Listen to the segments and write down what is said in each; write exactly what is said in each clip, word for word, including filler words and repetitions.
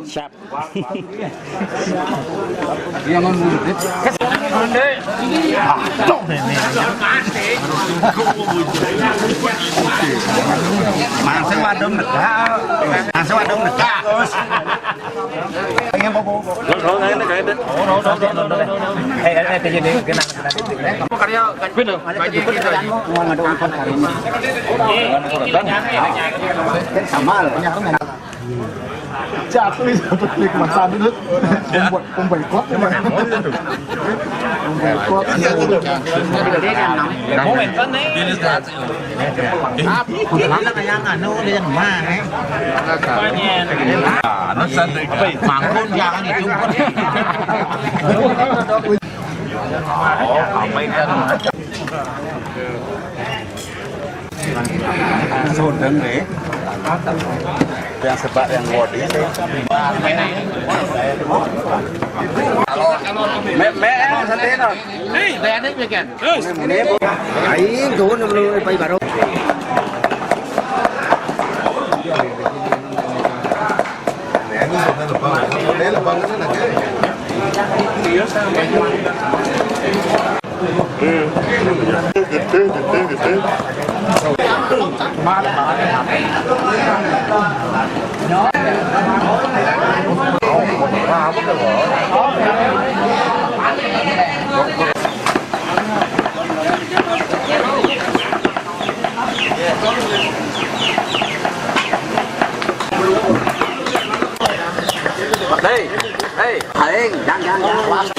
Siap. Langsung wadon negak. Langsung wadon negak. Pengen apa, Bu? Apa karya? Mau ngadu urusan hari ini. Sama. Jatuh itu, sampai klik masa dulu. Pemboikot, pemboikot. Pemboikot. Mangkun jangan itu. Sodeng deh. Yang sebab yang wodi deh. Me, me, sate no. Ini, ini, Bu. Aing tuh belum pai baru. Hei, hei, aing, jangan, jangan, jangan.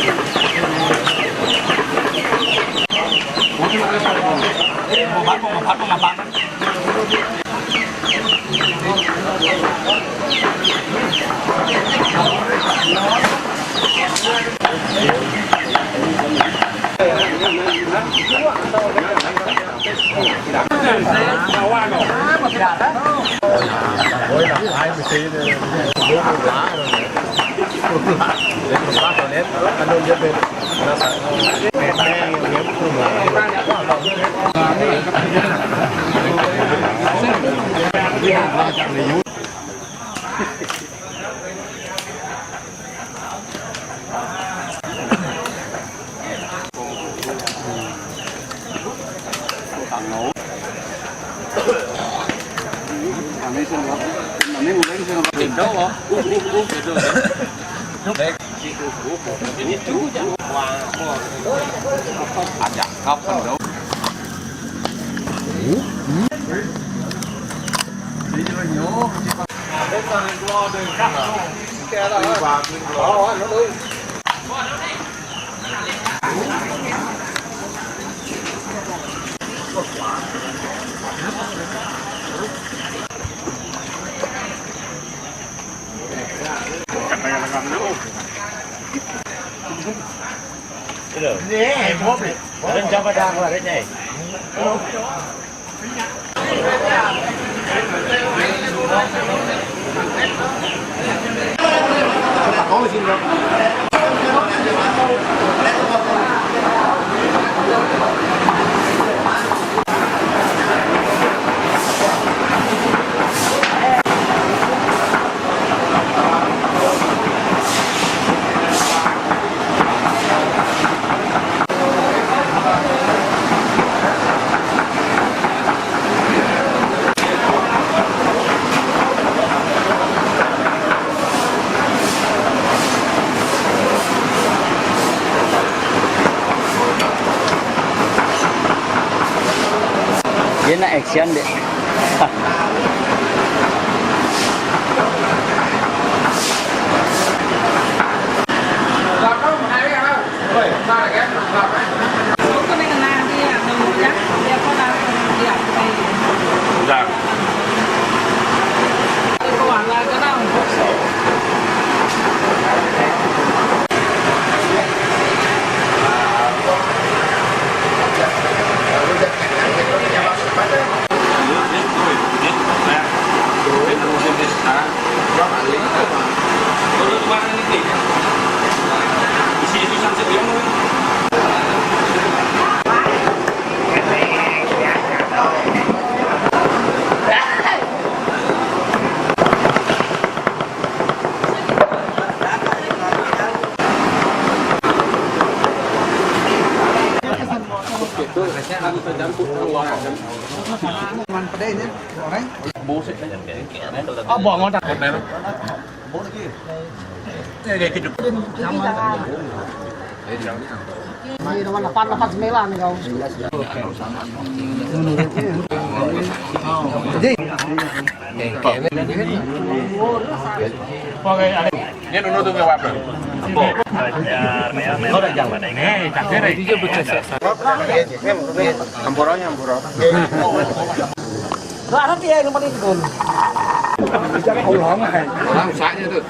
Dia nak action deh. Mangan pedhe ini, goreng. Apa ngono? Ini nomor delapan, delapan sembilan nih kau. Jadi, ini dulu tuh nggak apa-apa. Apa? Ora jangan. Nih, cak dhewe. Ampura ya, ampura. Lah, ada dia yang paling dulu. Orang saknya tuh.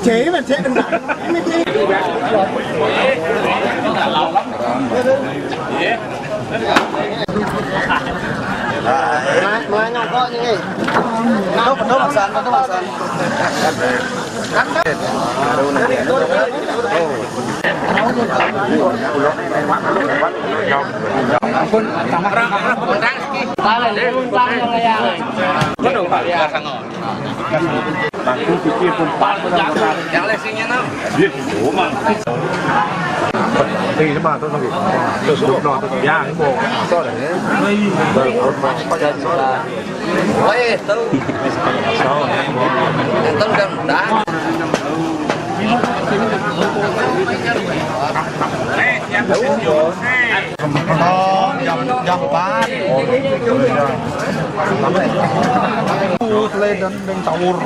Jadi, men, cek entar. Ini, ini. Mulai, mulai nyongkok nih. Betul, betul, Mas San, betul, Mas San. Ampun, tambah. Tambah, tambah, tambah. Betul, Pak. Langsung pikir pun pas. Yang lesinya nang. Iya, oh, Mang. Tinggi sama tuh, tinggi. Terus, terus, terus, ya, ini mau. Sorry, ya. Baru, baru, baru. Weh, telu. Telu jam dah. Oh, jam, jam empat. Oh, iya. Terus, le, dan, dan sahur.